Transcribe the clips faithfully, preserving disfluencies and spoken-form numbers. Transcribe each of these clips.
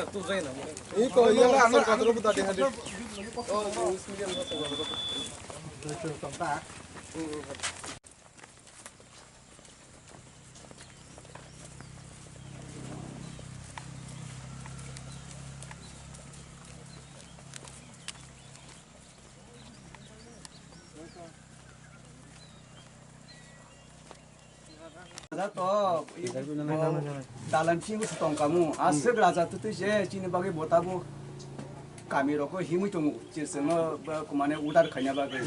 Iko yang asal kotoro buta deh hadir. Raja to, dalam sini tong kamu, asik raja tu tu je, sini bagi botabu kami roko himui tongo, jeseno kumane udar khanya bagi,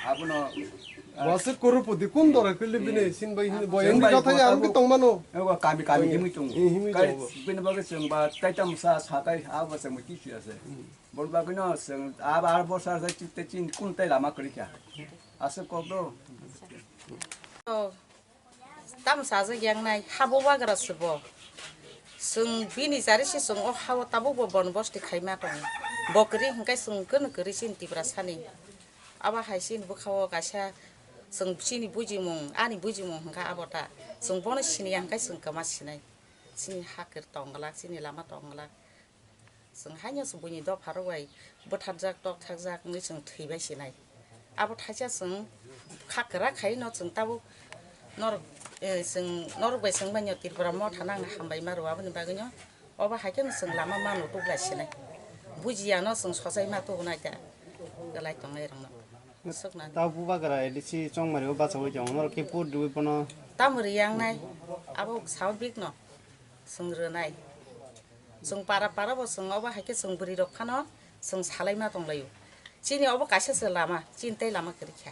abuno. Bosik korupoti kun dora kili bini sin bai hini boy, yang ini bai kata yang botabu tong mano. Kami kami himui tongo. Himui tongo. Bini bagi sengba taitam sa sakai abo sengba kichu ase. Bol bagwino chwng abo ar bwsa se chini, chini kun tei lama kwrwi kha. Aswk kok do. O, tamo sajak yang nai, ha bubagra se bo. Chwng bini jari se chwng o ha o tabuk bo bon bosti khai ma tongo. Bo kwrwi hwnkhe chwng kwrwi kwrwi chini Tiprasani. Abo hai chini bwkha o kaisa chwng chini bujimung, ani bujimung hwnkha abo ta. Chwng bono siniya hwnkhe chwng kwma sinai. Chini ha kwrwi tong glak, chini lama tong glak. Chwng haino se buini dopha rok bai bwtharjak, tokthakjak wngwi chwng thwi bai sinai. Abo thaisa chwng kha kwrak khaino chwng tabuk norok, eh, chwng norok bai chwng bai no Tripura motha nang hambai ma rw aboni bagwino obo hai kheno chwng lama mano tubulai sinai. Bujiya no chwng sochai ma tubunai da, kwlai tongnai rokno. Swknani. Tabuk bubagra A D C chongmari o bachaui tongo, norok khe vote rwui bono. Tamo rwyangnai, abo sababik no. Chwng rwnai. Chwng para para bo chwng obo hai khe chwng bwrwi rok phano chwng salai ma tong laio. Chini obo kaisa se lama, chini tei lama kwrwi kha.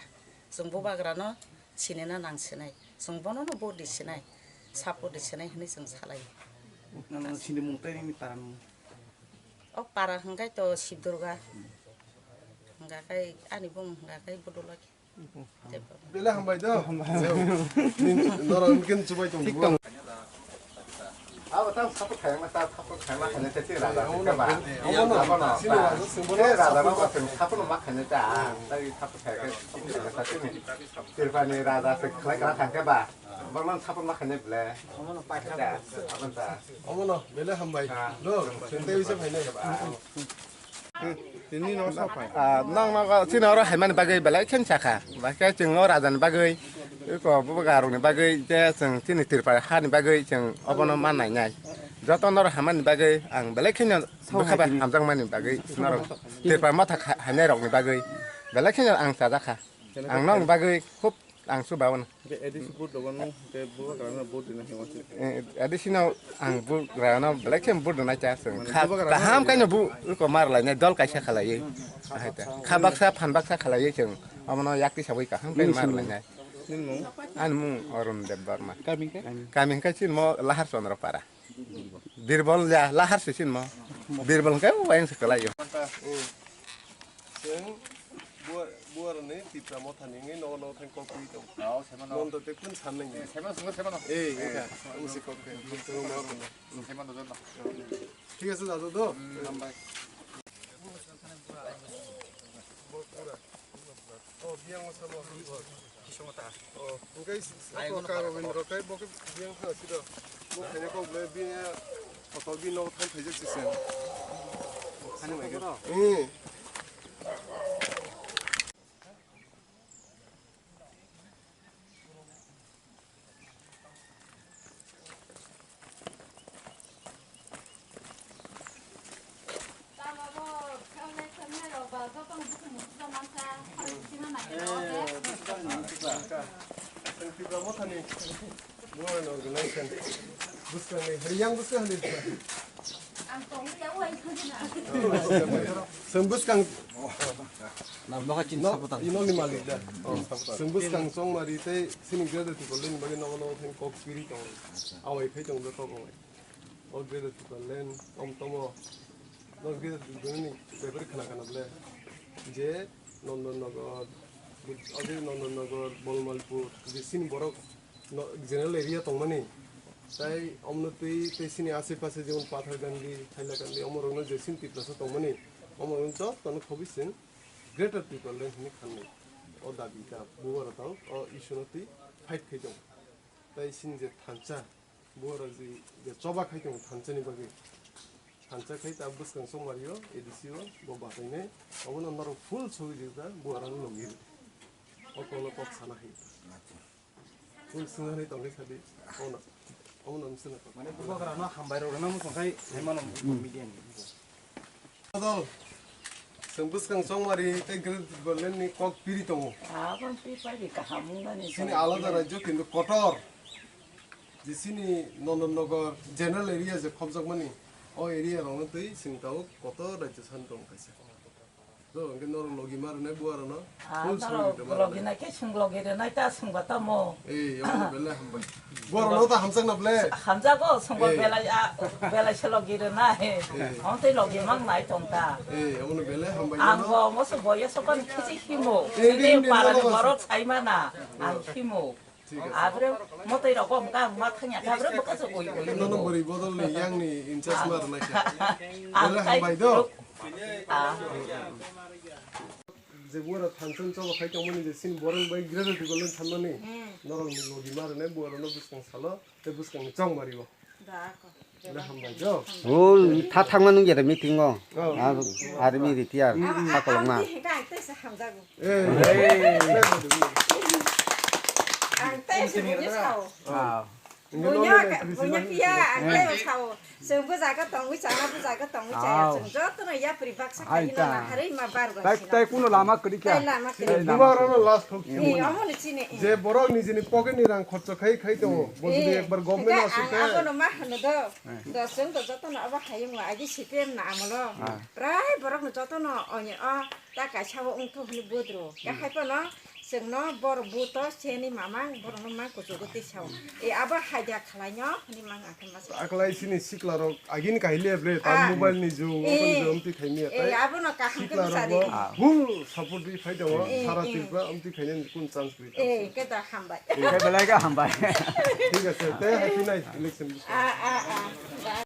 Chwng bubagra no sinina nang sinai. Chwng bono no vote di sinai, support di sinai hwnwi chwng salai. Nang sini mung tei nini para mung. O para hwnkhe to Sib Durga. Hwnkha khe ani bung hwnkha khe Budulaki. Belai hambai do. Norok hwnkin chubai tong. Abo tang sapo khayang na ta, sapo khayang na khayang na ta, raja se kaba. Omo no, sini raja sing bono. Raja no ba sing sapo no ma khayang na ta. Tagi sapo khayang ka sini. Tirpani raja se khlai kra khang kaba. Bangman sapo ma khayang na ble. Omo no, belai hambai. Do, sente bisa phainai. Tini no sa phai. Ah, nang no chini oro haimani bagwi belai khen sakha. Ba khe chwng o raja ni bagwi, iko bubagra rok ni bagwi, je chwng chini Tripura ha ni bagwi chwng obono ma nainai. Joto norok haimani bagwi ang belai kheno bwkha bai hamjakmani bagwi norok Tripura motha kha-, hainai rok ni bagwi belai kheno ang chajakha. Ang nokni bagwi khub ang chubaono. Hwnkhe A D C vote rwgano, hwnkhe bubagrano vote rwna hwnwi uansuk. Eh, A D C no ang bubagrano belai khe vote rwnai cha chwng. Mane kha-, bubagrano kaham kaino bu, uko mar lainai dol kaisa khalaiwi. Ahai ta. Kha baksa, phan baksa khalaiwi chwng. Omono yakti sawi kaham kaino mar lainai. Nini mung? Ani mung Arun Debbarma. Kami hwnkhe? Kami hwnkhe chini mo Lahar Chandra Para. Birbal ya, Lahar se sin mo. Birbal hwnkhe o wayang se kwlai yo. Chwng bo, bo aroni Tipra motha ni wngwi nogo nogo thang kok twi tong. Mon to te kun san nang. Sema sungo sema no. Eh, wngkha. Ang se kok khe. Chwng ma rwno. Sema no jono. Thik ase, dadu do. Hambai. Oh, biyang masa mo. Kisong ta. Oh, hwnkhe s-, s-, ako ka Robindra kai bo khe biyang kha sida. Bo khaina kok le biyang ya, kotor bi no than thaijak sisen. Ani mai khe. Eh. Buskang ni, hari yang buskang ni. Ang tong ya, wai, kau na. Sembus kang. Nang baka chin sabutan. Ino ni malik da. Sembus kang song mari te sini gada tu kolen bagi nogo nogo thang kok kiri tong. Awai phai tong da kok awai. O gada tu kolen om tomo. No gada tu kolen ni beber khana khana ble. Je Nondon Nogor, o je Nondon Nogor, Bolmalpur, je sini borok no, general area tongmani, tai omno twi tei sini ase pase jemon Patharkandi, Hailakandi, omorokno je sini Tiprasa tongmani, omorokno jotono khobwi chwng Greater Tipraland hwnwi khanwi. O dabi ta bubagra tang, o issue no twi fight khai tongo. Tai sini je thansa, bubagra je, je choba khai tongo thansani bagwi. Thansa khai ta bwskang chongmario A D C o bo bachainai. Obono norok full sogwi rwkha, buarano logi rw. O kokno kok sana hai. Full swngnani tongwi sadi. Obono, obono wng swngo. Mane bubagrano hambai rwna muchung khai, hai mano media ni. Dol, chwng bwskang chongmari tei Great Tipraland ni kok piri tongo. Abang pi pai di kaham wng nani. Chini alada rajyo kintu kotor. Je chini Nondon Nagar general area je khobjakmani, o area rokno twi chwng tabuk kotor rajyo sani tong kaisa. Do hwnkhe norok logi ma rwnai buarano. Ah, full norok sogwi rwma logi rwnai. Nai khe chwng logi rwnai ta chwngba tamo. Ei, omo belai hambai. Buarano ta hamjakna ble. Hamjago, chwngba Ei. Belai, ah, belai se logi rwnai. Ei. Omo tei logi mang nai tong ta. Ei, omono belai hambai. Ang bo omo se boyo sokan kisi himo. Ei, Sini ei, ei, parani ei, borok saimana. Ang himo. Thik ase. Abre motoi rok om ka ma thangya ka abre bwkha se oi oi. Nono bwrwi bodol ni yang ni incharge ma rwna khe. Ang Belai tai hambai do. Ah. Je buara thansa ni choba khai tongmani je sin borok bai Great Tipraland thanmani. Hmm. Norok ni logi ma rwnai buarano bwskang salo tei bwskang ni chongmari o. Da ko. Belai hambai do. O, tha thangma nung jera meeting o. Oh. Ar, army retire. Mm, mm. Sakolokna. Ang tei, ang tei se hamjago. Eh. Hey. Ang tei se buji sao. Ah. Bunya, bunya pia, ang tei sao. Chwng bwjago tongwi chana, bwjago tongwi chaya. Chwng jotono yapri baksa khaina na harwi ma bar bai sina. Tai kuno lama kwrwi kha. Tai lama kwrwi. Bubagrano last thok. Eh, omo ni chini. Je borok nijini pocket ni rang khorcho khai khai tongo. Bo jodi ekbar government o asuk khe. Abono ma hwno do. Do chwng do jotono abo hayung o agi C P M na amolo. Ah. Prai borok no jotono onye o ta kaisa o wngthok hwnwi budro. Ka hai pono chwngno borok buto seni mamang borok no mang kuchugo tei sao. E abo haida khalai no hwnwi mang akhe ma sa. Aklai sini sikla rok agini kahile ble ta mobile ni jug o jug amtwi khaimya. E tai abono kaham khe sikla bwsari. Rok bo full support di phai tongo sara Tripura amtwi khainani kun chance kwrwi. E khe da hambai. Khe belai khe hambai. Thik ase, tei hai phinai election. A, a,